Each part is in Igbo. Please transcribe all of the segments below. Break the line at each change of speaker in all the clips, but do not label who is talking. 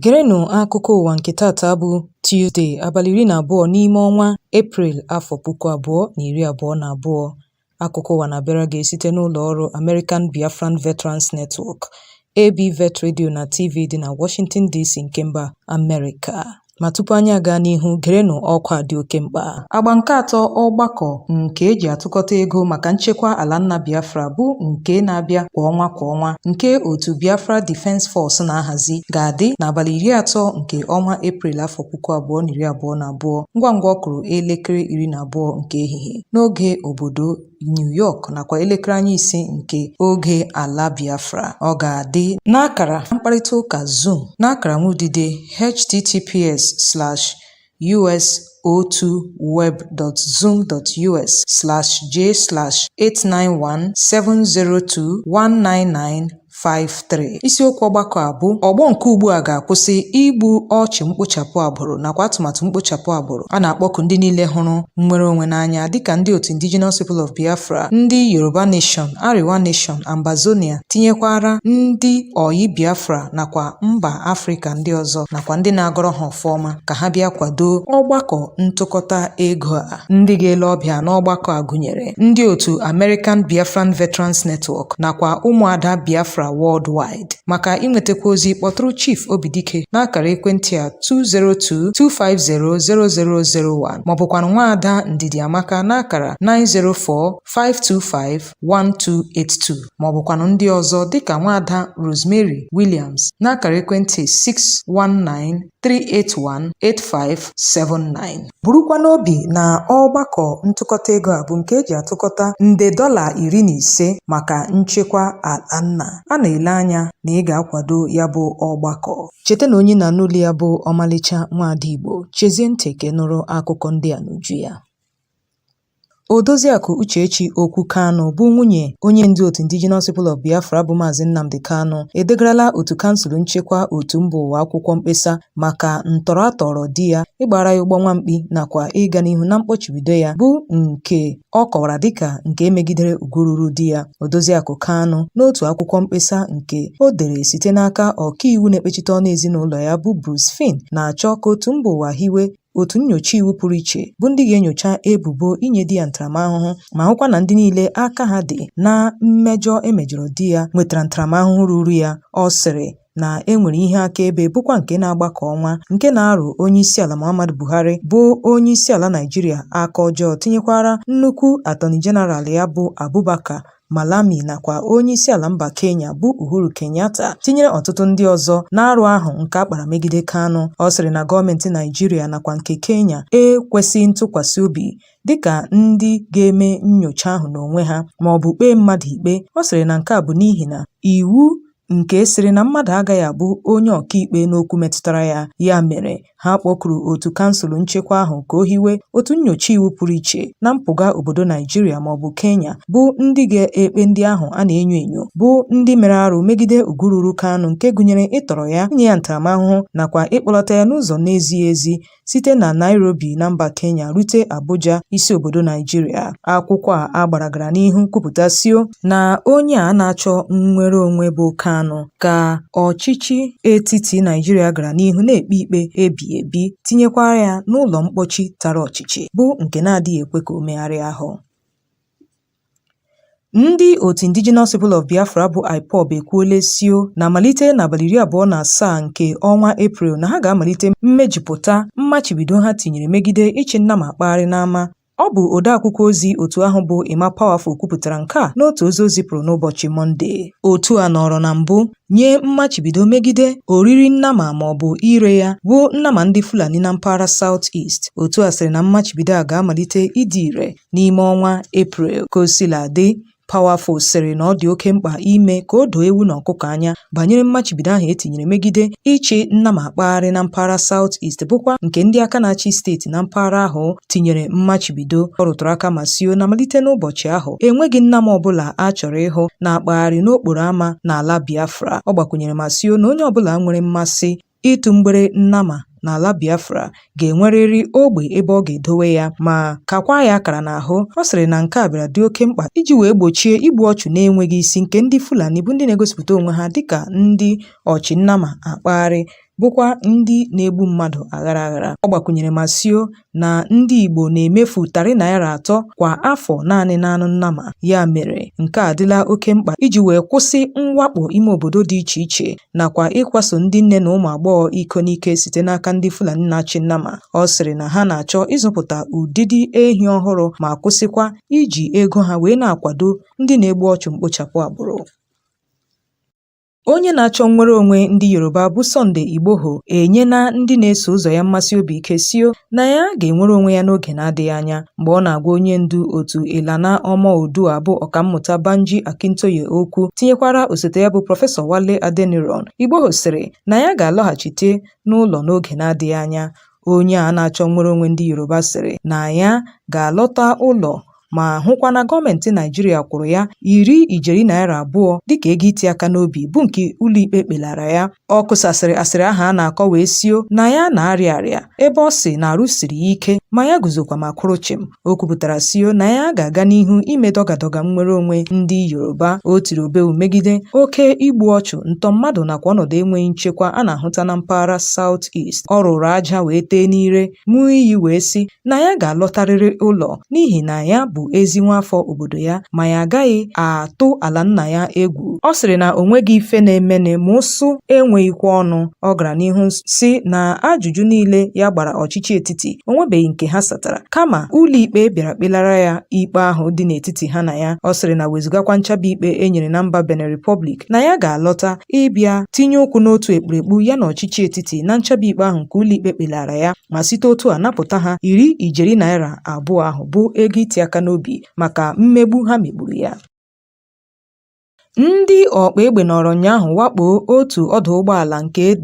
Gerenụ akụkọ ụwa nke tata bụ Tuzdee, abalị 12 n'ime ọnwa Eprel, afọ 2022. Akụkọ ụwa na-abịara gị site n'ụlọ ọrụ American Biafran Veterans Network, ABVET Radio na TV dị na Washington DC nke mba Amerịka. Ma tupu anyị aga n'ihu, gerenụ ọkwa dị oke mkpa. Agba nke atọ ọgbakọ nke eji atụkọta ego maka nchekwa ala nna Biafra bụ nke na-abịa kwa ọnwa kwa ọnwa nke otu Biafra Defense Force na-ahazi ga-adị n'abalị 30 nke ọnwa Eprel afọ 2022 ngwa ngwa ọ kụrụ elekere 12 nke ehihie n'oge obodo New York nakwa elekere anya 5 nke oge ala Biafra. Ọ ga-adị n'akara mkparịta ụka Zoom n'akara nwudide https://us02web.zoom.us/j/89170219953. Isiokwu ọgbakọ a bụ ọgbọ nke ugbu a ga-akwụsị igbu ọchụ mkpochapụ agbụrụ nakwa atụmatụ mkpochapụ agbụrụ. A na-akpọku ndị niile hụrụ nnwere onwe n'anya dịka ndị otu Indigenous People of Biafra, ndị Yoruba Nation, Arewa Nation, Ambazonia, tinyekwara ndị oyi Biafra nakwa mba Afrịka ndị ọzọ nakwa ndị na-agọrọ ha ọfọma ka ha bịa kwado ọgbakọ ntụkọta ego a. Ndị ga-ele ọbịa n'ọgbakọ a gụnyere ndị otu American Biafran Veterans Network nakwa ụmụada Biafra Worldwide. Maka inwetakwa ozi, kpọtụrụ Chief Obidike n'akara ekwentị a 202-250-0001 maọbụkwanụ nwaada Ndidi Amaka n'akara 904-525-1282 maọbụkwanụ ndị ọzọ dịka nwaada Rosemary Williams n'akara ekwentị 619-381-8579. Burukwa n'obi na ọgbakọ ntụkọta ego a bụ nke eji atụkọta nde $15 maka nchekwa ala nna. A na-ele anya na ị ga-akwado ya bụ ọgbakọ. Cheta na onye na-anụ olu ya bụ ọmalịcha nwaada Igbo. Chezie ntị ka ị nụrụ akụkọ ndị a n'uju ya. Odoziakụ Uchechi Okwu Kanu bụ nwunye onye ndu otu Indigenous People of Biafra bụ Maazị Nnamdi Kanu edegarala otu kansụl nchekwa otu mba ụwa akwụkwọ mkpesa maka ntọrọ atọrọ di ya, ịgbara ya ụgbọ nwamkpi nakwa ịga n'ihu na mkpọchibido ya bụ nke ọ kọwara dịka nke megidere ugwu ruru di ya. Odoziakụ Kanu n'otu akwụkwọ mkpesa nke o dere site n'aka ọkaiwu na-ekpechite ọnụ ezinụlọ ya bụ Bruce Fein na-achọ ka otu mba ụwa hiwe otu nnyocha iwu pụrụ iche bụ ndị ga-enyocha ebubo inye di ya ntaramahụhụ ma hụkwa na ndị niile aka ha dị na mmejọ emejọrọ di ya nwetara ntaramahụhụ ruru ya. Ọ sịrị na e nwere ihe akaebe bụkwa nke na-agba ka ọnwa nke na-arụ onyeisiala Muhammadu Buhari bụ onyeisiala Naịjirịa aka ọjọọ, tinyekwara nnukwu Attorney General ya bụ Abubakar Malami nakwa onyeisiala mba Kenya bụ Uhuru Kenyatta, tinyere ọtụtụ ndị ọzọ na-arụ ahụ nke a kpara megide Kanu. Ọ sịrị na gọọmenti Naịjirịa nakwa nke Kenya ekwesịghị ntụkwasị obi dịka ndị ga-eme nnyocha ahụ n'onwe ha ma ọ bụ kpee mmadụ ikpe. Ọ sịrị na nke a bụ n'ihi na iwu nke sịrị na mmadụ agaghị abụ onye ọkaikpe n'okwu metụtara ya. Ya mere, ha kpọkuru otu kansụl nchekwa ahụ ka o hiwe otu nnyocha iwu pụrụ iche na mpụga obodo Naịjirịa maọbụ Kenya bụ ndị ga-ekpe ndị ahụ a na-enyo enyo bụ ndị mere arụ megide ugwu ruru Kanu nke gụnyere ịtọrọ ya, inye ya ntaramahụhụ nakwa ịkpọlata ya n'ụzọ na-ezighị ezi site na Nairobi na mba Kenya rute Abuja, isi obodo Naịjirịa. Akwụkwọ a agbara gara n'ihu kwupụtasio na onye a na-achọ nnwere onwe bụ Kanu ka ọchịchị etiti Naịjirịa gara n'ihu na-ekpe ikpe ebighị ebi tinyekwara ya n'ụlọ mkpọchi tara ọchịchị bụ nke na-adịghị ekwe ka o megharịa ahụ. Ndị otu Indigenous People of Biafra bụ IPOB ekwuola sio na malite n'abalị 27 nke ọnwa Eprel na ha ga-amalite mmejupụta mmachibido ha tinyere megide ịchị nnama akpagharị n'ama. Ọ bụ odeakwụkwọ ozi otu ahụ bụ Emma Powerful kwupụtara nke a n'otu ozi o zipụrụ n'ụbọchị Mọnde. Otu a nọrọ na mbụ nye mmachibido megide oriri nnama maọbụ ire ya bụ nnama ndị Fulani na mpaghara South East. Otu a sịrị na mmachibido a ga-amalite ịdị ire n'ime ọnwa Eprel. Ka o sila dị, Powerful sịrị na ọ dị oke mkpa ime ka o doo ewu na ọkụkọ anya banyere mmachibido ahụ e tinyere megide ịchị nnama akpagharị na mpaghara South East bụkwa nke ndị aka na-achị steeti na mpaghara ahụ tinyere mmachibido. Ọ rụtụrụ aka ma sio na malite n'ụbọchị ahụ enweghị nnama ọbụla a chọrọ ịhụ na-akpagharị n'okporo ámá n'ala Biafra. Ọ gbakwunyere ma sio na onye ọbụla nwere mmasị ịtụ mgbere nnama n'ala Biafra ga-enwerịrị ogbe ebe ọ ga-edowe ya ma kakwa ya akara n'ahụ. Ọ sịrị na nke a bịara dị oke mkpa iji wee gbochie igbu ọchụ na-enweghị isi nke ndị Fulani bụ ndị na-egosipụta onwe ha dịka ndị ọchị nnama akpagharị. Bụkwa ndị na-egbu mmadụ aghara aghara. Ọ gbakwụnyere ma sio na ndị Igbo na-emefu tarị naira 3 kwa afọ naanị n'anụ nnama. Ya mere, nke a adịla oke mkpa iji wee kwụsị mwakpo ime obodo dị iche iche nakwa ịkwaso ndị nne na ụmụ agbọghọ iko n'ike site n'aka ndị Fulani na-achị nnama. Ọ sịrị na ha na-achọ ịzụpụta ụdịdị ehi ọhụrụ ma kwụsịkwa iji ego ha wee na-akwado ndị na-egbu ọchụ mkpochapụ agbụrụ. Onye na-achọ nnwere onwe ndị Yoruba bụ Sunday Igboho enyela ndị na-eso ụzọ ya mmasi obi ike sio na ya ga-enwere onwe ya n'oge na-adịghị anya. Mgbe ọ na-agwa onye ndu otu Ilana Omo Oodua bụ Ọkammụta Banji Akintoye okwu, tinyekwara osote ya bụ Prọfesọ Wale Adeniran, Igboho sịrị na ya ga-alọghachite n'ụlọ n'oge na-adịghị anya. Onye a na-achọ nnwere onwe ndị Yoruba sịrị na ya ga-alọta ụlọ ma hụkwa na gọọmenti Naịjirịa kwụrụ ya ijeri naira 2 dịka ego iti aka n'obi bụ nke ụlọikpe kpelara ya. Ọ kụsasịrị asịrị ahụ a na-akọ wee sio na ya na-arịa arịa ebe ọ sị na arụ siri ya ike ma ya guzokwa ma kwụrụ chịm. O kwupụtara sio na ya ga-aga n'ihu ime dọgadọga nnwere onwe ndị Yoruba. O tiri obeu megide oke igbu ọchụ, ntọ mmadụ nakwa ọnọdụ enweghị nchekwa a na-ahụta na mpaghara South East. Ọ rụrụ aja wee tee n'ire, ṅụọ iyi wee sị na ya ga-alọtarịrị ụlọ n'ihi na ya bụ ezi nwaafọ obodo ya ma ya agaghị atụ ala nna ya egwu. Ọ sịrị na o nweghị ife na-emenụ ma ụsụ enweghịkwa ọnụ. Ọ gara n'ihu sị na ajụjụ niile ya gbara ọchịchị etiti o nwebeghị nke ha satara kama ụlọikpe bịara kpelara ya ikpe ahụ dị n'etiti ha na ya. Ọ sịrị na wezugakwa nchabi ikpe e nyere na mba Benin Republic na ya ga-alọta ịbịa tinye ụkwụ n'otu ekpurekpu ya na ọchịchị etiti na nchabi ikpe ahụ nke ụlọikpe kpelara ya ma site otu a napụta ha ijeri naira 2 ahụ bụ ego iti aka n'obi maka mmegbu ha megburu ya. Ndị ọkpa egbe nọrọ ụnyaahụ wakpo otu ọdụ ụgbọala nke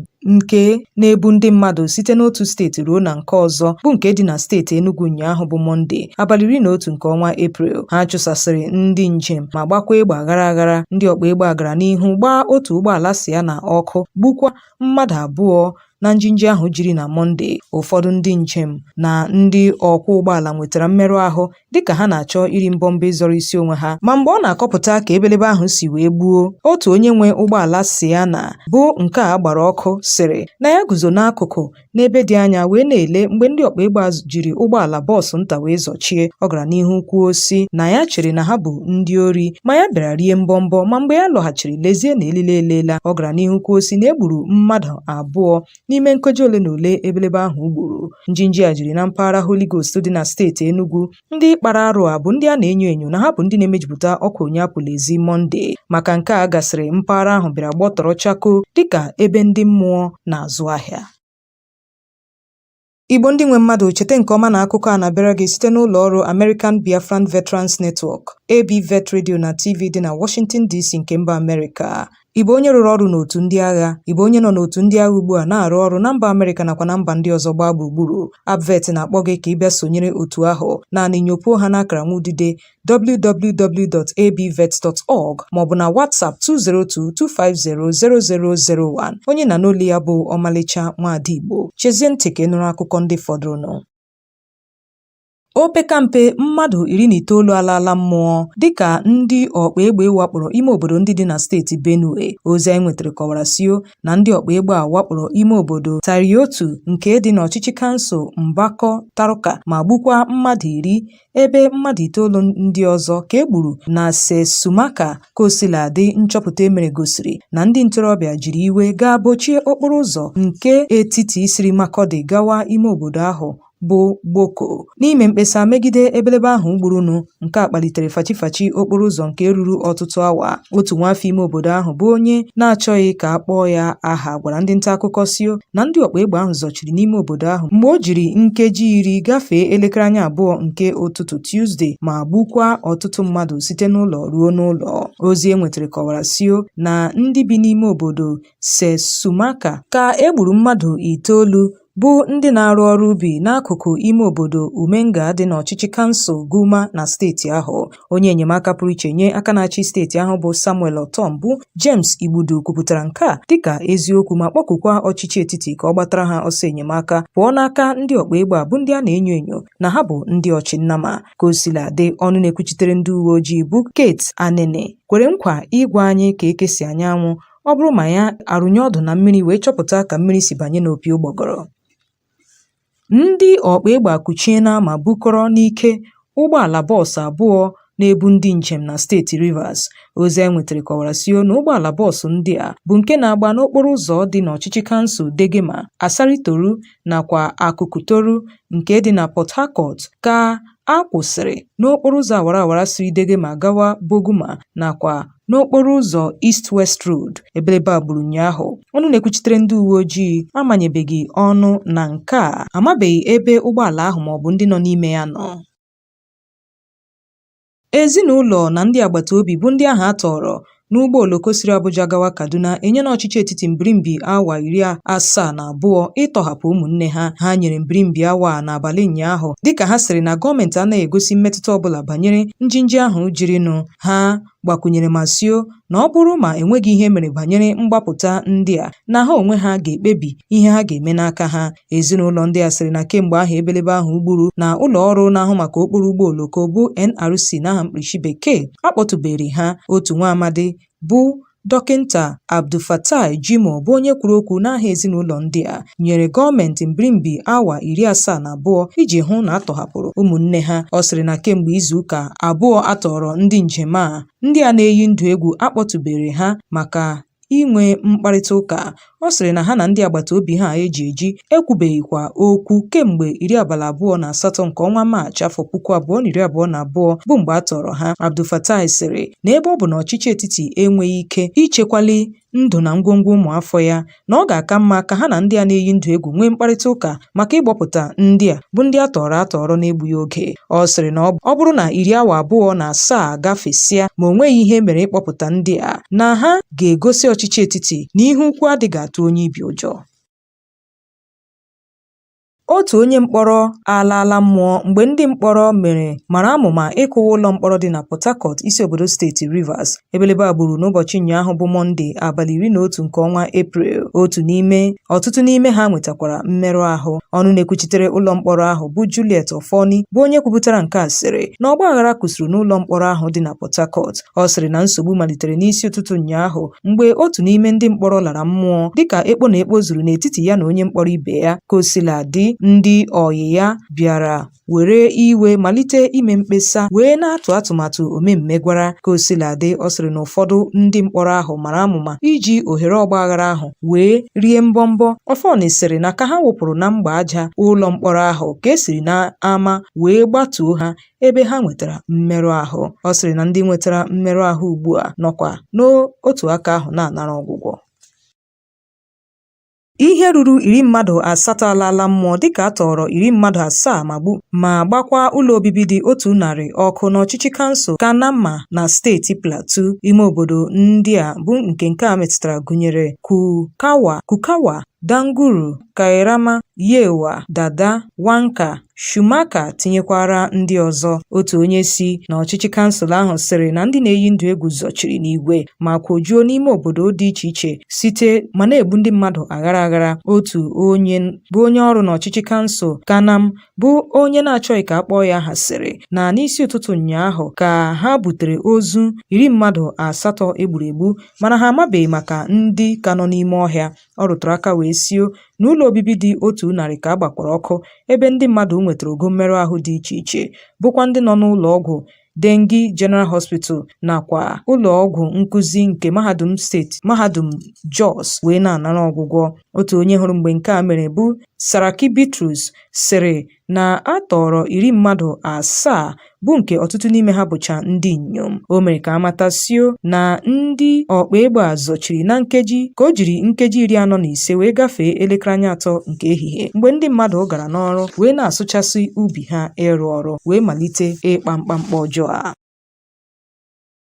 na-ebu ndị mmadụ site n'otu steeti ruo na nke ọzọ bụ nke dị na steeti Enugu ụnyaahụ bụ Mọnde, abalị 11 nke ọnwa Eprel. Ha chụsasịrị ndị njem ma gbakwa egbe aghara aghara. Ndị ọkpa egbe a gara n'ihu gbaa otu ụgbọala Sienna ọkụ, gbukwa mmadụ abụọ na njinji ahụ jiri na Mọnde. Ụfọdụ ndị njem na ndị ọkwọ ụgbọala nwetara mmerụ ahụ dịka ha na-achọ iri mbọmbọ ịzọrọ isi onwe ha. Ma mgbe ọ na-akọpụta ka ebelebe ahụ si wee gbuo, otu onye nwe ụgbọala Sienna bụ nke a gbara ọkụ sịrị na ya guzo n'akụkụ n'ebe dị anya wee na-ele mgbe ndị ọkpa egbe a jiri ụgbọala bọọsụ nta wee zọchie. Ọ gara n'ihu kwuo sị na ya chere na ha bụ ndị ori ma ya bịara rie mbọmbọ ma mgbe ya lọghachiri lezie na elile eleela. Ọ gara n'ihu kwuo sị na e gburu mmadụ abụọ n'ime nkeji ole na ole ebelebe ahụ gburu. Njinji a jiri na mpaghara Holy Ghost dị na steeti Enugu. Ndị kpara arụ a bụ ndị a na-enyo enyo na ha bụ ndị na-emejupụta ọkwa onye apụla ezi Mọnde. Maka nke a gasịrị, mpaghara ahụ bịara gbọtọrọ chakoo dịka ebe ndị mmụọ na-azụ ahịa. Igbo ndị nwe mmadụ, cheta nke ọma na akụkọ a na-abịara gị site n'ụlọ ọrụ American Biafran Veterans Network, ABVET Radio na TV dị na Washington DC nke mba Amerịka. Ị bụ onye rụrụ ọrụ n'otu ndị agha? Ị bụ onye nọ n'otu ndị agha ugbu a na-arụ ọrụ na mba Amerịka nakwa na mba ndị ọzọ gbaa gburugburu? ABVET na-akpọ gị ka ị bịa sonyere otu ahụ. Naanị nyopuo ha n'akara nwudide www.abvet.org maọbụ na WhatsApp 202-250-0001. Onye na n'olu ya bụ ọmalịcha nwaada Igbo. Chezie ntị ka ị nụrụ akụkọ ndị fọdụrụnụ. Opekampe mmadụ 19 alaala mmụọ dịka ndị ọkpa egbe wakporo ime obodo ndị dị na steeti Benue. Ozi anyị nwetara kọwara sio na ndị ọkpa egbe a wakporo ime obodo Tariotu nke dị n'ọchịchị kansụl Mbako Taruka ma gbukwa mmadụ 10 ebe mmadụ itoolu ndị ọzọ ka e gburu na Sesumaka. Ka o sila dị, nchọpụta e mere gosiri na ndị ntorobịa jiri iwe gaa bochie okporo ụzọ nke etiti siri Makurdi gawa ime obodo ahụ bụ Gboko n'ime mkpesa megide ebelebe ahụ gburunu. Nke a kpalitere fachifachi okporo ụzọ nke ruru ọtụtụ awa. Otu nwaafọ ime obodo ahụ bụ onye na-achọghị ka a kpọọ ya aha gwara ndị nta akụkọ sio na ndị ọkpa egbe ahụ zọchiri n'ime obodo ahụ mgbe o jiri nkeji 10 gafee elekere anya abụọ nke ụtụtụ Tuzdee ma gbukwaa ọtụtụ mmadụ site n'ụlọ ruo n'ụlọ. Ozi e nwetara kọwara sio na ndị bi n'ime obodo Sesumaka ka e gburu mmadụ itoolu bụ ndị na-arụ ọrụ ubi n'akụkụ ime obodo Umenga dị n'ọchịchị kansụl Guma na steeti ahụ. Onye enyemaka pụrụ iche nye aka na-achị steeti ahụ bụ Samuel Ortom bụ James Igbudu kwupụtara nke a dịka eziokwu ma kpọkukwa ọchịchị etiti ka ọ gbatara ha ọsọ enyemaka pụọ n'aka ndị ọkpa egbe a bụ ndị a na-enyo enyo na ha bụ ndị ọchịnnama. Ka o sila dị, ọnụ na-ekwuchitere ndị uwe ojii bụ Kate Anene kwere nkwa ịgwa anyị ka eke si anyanwụ. ọ bụrụ ma ya arụnye ọdụ na mmiri wee chọpụta ka mmiri si banye n'opi ụgbọgọrọ. Ndị ọkpa egbe akụchiena ma bukọrọ n'ike ụgbọala bọọsụ abụọ na-ebu ndị njem na steeti Rivers. Ozi anyị nwetara kọwara sio na ụgbọala bọọsụ ndị a bụ nke na-agba n'okporo ụzọ dị n'ọchịchị kansụl Degema, Asari-Toru nakwa Akuku-Toru nke dị na Port Harcourt ka a kwụsịrị n'okporo ụzọ awara awara siri Degema gawa Buguma nakwa n'okporo ụzọ East West Road. Ebelebe a gburu ụnyaahụ. Ọnụ na-ekwuchitere ndị uwe ojii amanyebeghị ọnụ na nke a, amabeghị ebe ụgbọala ahụ maọbụ ndị nọ n'ime ya nọ. Ezinụlọ na ndị agbata obi bụ ndị ahụ a tọọrọ n'ụgbọ oloko siri Abuja gawa Kaduna enyela ọchịchị etiti mbirimbi awa 72 ịtọhapụ ụmụnne ha. Ha nyere mbirimbi awa a n'abalị ụnyaahụ dịka ha sịrị na gọọmenti anaghị egosi mmetụta ọbụla banyere njinji ahụ jirinụ. Ha gbakwunyere ma sio na ọ bụrụ ma enweghị ihe mere banyere mgbapụta ndị a na ha onwe ha ga-ekpebi ihe ha ga-eme n'aka ha. Ezinụlọ ndị a sịrị na kemgbe ahụ ebelebe ahụ gburu na ụlọ ọrụ na-ahụ maka okporo ụgbọ oloko bụ NRC n'aha mkpirisi bekee akpọtụbeghị ha. Otu nwa amadi bụ Dọkịnta Abdulfatai Jimoh bụ onye kwuru okwu n'aha ezinụlọ ndị a nyere gọọmenti mbirimbi awa 72 iji hụ na a tọhapụrụ ụmụnne ha. Ọ sịrị na kemgbe izu ụka abụọ a tọọrọ ndị njem a, ndị a na-eyi ndụ egwu akpọtụbere ha maka inwe mkparịta ụka. Ọ sịrị na ha na ndị agbata obi ha eji eji ekwubeghịkwa okwu kemgbe 28 nke ọnwa Maachị afọ 2022 bụ mgbe a tọọrọ ha. Abdulfatai sịrị na ebe ọ bụ na ọchịchị etiti enweghị ike ichekwali ndụ na ngwongwo ụmụafọ ya, na ọ ga-aka mma ka ha na ndị a na-eyi ndụ egwu nwee mkparịta ụka maka ịgbapụta ndị a bụ ndị a tọọrọ atọọrọ n'egbughị oge. Ọ sịrị na ọ bụrụ na iri awa 27 gafesịa ma o nweghị ihe mere ịkpọpụta ndị a, na ha ga-egosi ọchịchị etiti na ihe ukwu adịghị atụ onye ibi ụjọ. Otu onye mkpọrọ alaala mmụọ mgbe ndị mkpọrọ mere mara amụma ịkụwa ụlọ mkpọrọ dị na Port Harcourt, isi obodo steeti Rivers. Ebelebe a gburu n'ụbọchị ụnyaahụ bụ Mọnde, abalị 11 nke ọnwa Eprel. Otu n'ime ọtụtụ n'ime ha nwetakwara mmerụ ahụ. Ọnụ na-ekwuchitere ụlọ mkpọrọ ahụ bụ Juliet Ofoni bụ onye kwupụtara nke a sịrị na ọgbaghara kụsiri n'ụlọ mkpọrọ ahụ dị na Port Harcourt. Ọ sịrị na nsogbu malitere n'isi ụtụtụ ụnyaahụ mgbe otu n'ime ndị mkpọrọ lara mmụọ dịka ekpo na ekpo zuru n'etiti ya na onye mkpọrọ ibe ya. Ka o sila dị, ndị ọyị ya bịara were iwe malite ime mkpesa wee na-atụ atụmatụ omemmegwara. Ka o sila dị, ọ sịrị na ụfọdụ ndị mkpọrọ ahụ mara amụma iji ohere ọgbaghara ahụ wee rie mbọmbọ. Ọfọnị sịrị na ka ha wụpụrụ na mgba aja ụlọ mkpọrọ ahụ ka e siri n'ama wee gbatuo ha ebe ha nwetara mmerụ ahụ. Ọ sịrị na ndị nwetara mmerụ ahụ ugbu a nọkwa n'otu aka ahụ na-anara ọgwụgwọ. Ihe ruru 80 alaala mmụọ dịka a tọọrọ 70 ma gbakwa ụlọ obibi dị 100 ọkụ n'ọchịchị kansụl Kanama na steeti Plateau. Ime obodo ndị a bụ nke nke a metụtara gụnyere Kukawa, Danguru, Kairama, Yewa, Dada, Wanka, Shumaka tinyekwara ndị ọzọ. Otu onye si n'ọchịchị kansụl ahụ sịrị na ndị na-eyi ndụ egwu zọchiri n'igwe ma kwojuo n'ime obodo dị iche iche site ma na-egbu ndị mmadụ aghara aghara. Otu onye bụ onye ọrụ n'ọchịchị kansụl Kanam bụ onye na-achọghị ka a kpọọ ya aha sịrị na n'isi ụtụtụ ụnyaahụ ka ha butere ozu 80 egburu egbu mana ha amabeghị maka ndị ka nọ n'ime ọhịa. Ọ rụtụrụ aka wee sio na ụlọ obibi dị 100 ka a gbakwara ọkụ ebe ndị mmadụ nwetara ogo mmerụ ahụ dị iche iche bụkwa ndị nọ n'ụlọ ọgwụ Dengi General Hospital nakwa ụlọ ọgwụ nkụzi nke mahadum steeti mahadum Jos wee na-anara ọgwụgwọ. Otu onye hụrụ mgbe nke a mere bụ Saraki Bitrus sịrị na a tọọrọ 70 bụ nke ọtụtụ n'ime ha bụcha ndị inyom. O mere ka a matasio na ndị ọkpa egbe a zọchiri na nkeji ka o jiri nkeji 45 wee gafee elekere anya atọ nke ehihie mgbe ndị mmadụ gara n'ọrụ wee na-asụchasị ubi ha ịrụ ọrụ wee malite ịkpa mkpamkpa ọjọọ a.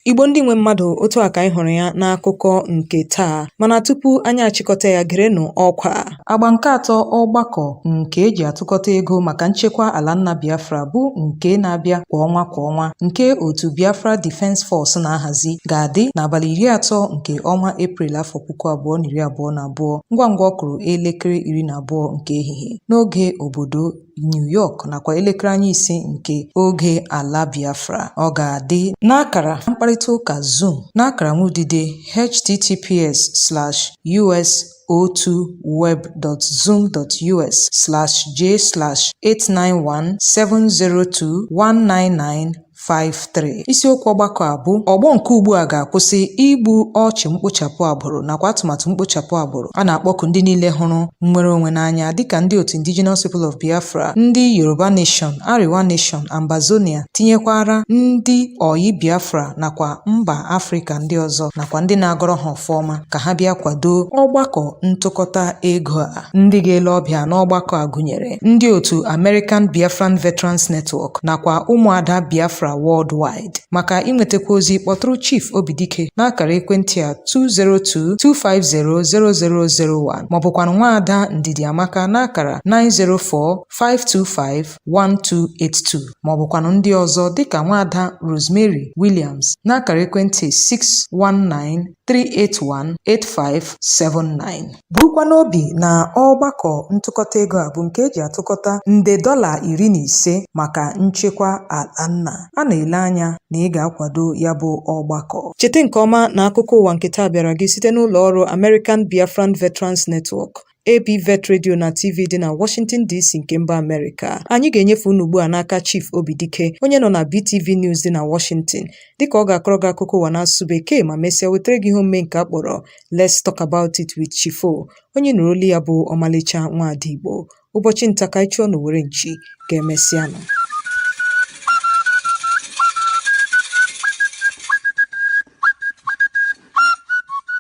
Igbo ndị nwe mmadụ, otu a ka anyị hụrụ ya n'akụkọ nke taa, mana tupu anyị achịkọta ya, gerenụ ọkwa. Agba nke atọ ọgbakọ nke eji atụkọta ego maka nchekwa ala nna Biafra bụ nke na-abịa kwa ọnwa kwa ọnwa nke otu Biafra Defence Force na-ahazi ga-adị n'abalị 30 nke ọnwa Eprel afọ 2022 ngwa ngwa ọ kụrụ elekere 12 nke ehihie n'oge obodo New York nakwa elekere anya ise nke oge ala Biafra. Ọ ga-adị n'akara mkparịta mkparịta ụka Zoom n'akara nwaudide https/us02web.zoom.us/j/891702199 53. Isiokwu ọgbakọ a bụ ọgbọ nke ugbu a ga-akwụsị igbu ọchụ mkpochapụ agbụrụ nakwa atụmatụ mkpochapụ agbụrụ. A na-akpọku ndị niile hụrụ nnwere onwe n'anya dịka ndị otu Indigenous People of Biafra, ndị Yoruba Nation, Arewa Nation, Ambazonia, tinyekwara ndị oyi Biafra nakwa mba Afrịka ndị ọzọ nakwa ndị na-agọrọ ha ọfọ ọma ka ha bịa kwado ọgbakọ ntụkọta ego a. Ndị ga-ele ọbịa n'ọgbakọ a gụnyere ndị otu American Biafran Veterans Network nakwa ụmụada Biafra Worldwide. Maka inwetakwa ozi kpọtụrụ Chief Obidike n'akara ekwentị a 202-250-0001 maọbụkwanụ nwaada Ndidi Amaka n'akara 904-525-1282 maọbụkwanụ ndị ọzọ dịka nwaada Rosemary Williams n'akara ekwentị 619-381-8579. Burukwa n'obi na ọgbakọ ntụkọta ego a bụ nke e ji atụkọta nde dọla 15 maka nchekwa ala nna. A na-ele anya na ị ga-akwado ya bụ ọgbakọ. Cheta nke ọma na akụkọ ụwa nke taa bịara gị site n'ụlọ ọrụ American Biafran Veterans Network, ABVET Radio na TV dị na Washington DC nke mba Amerịka. Anyị ga-enyefe unu ugbu a n'aka Chief Obidike, onye nọ na BTV News dị na Washington, dịka ọ ga-akọrọ gị akụkọ ụwa n'asụsụ Bekee ma mesịa wetara gị ihe omume nke a kpọrọ Let's Talk About It with Chief O. Onye nụrụ olu ya bụ ọmalịcha nwaada Igbo. Ụbọchị nta ka anyị chụọ n'owere nchi ka emesịanụ.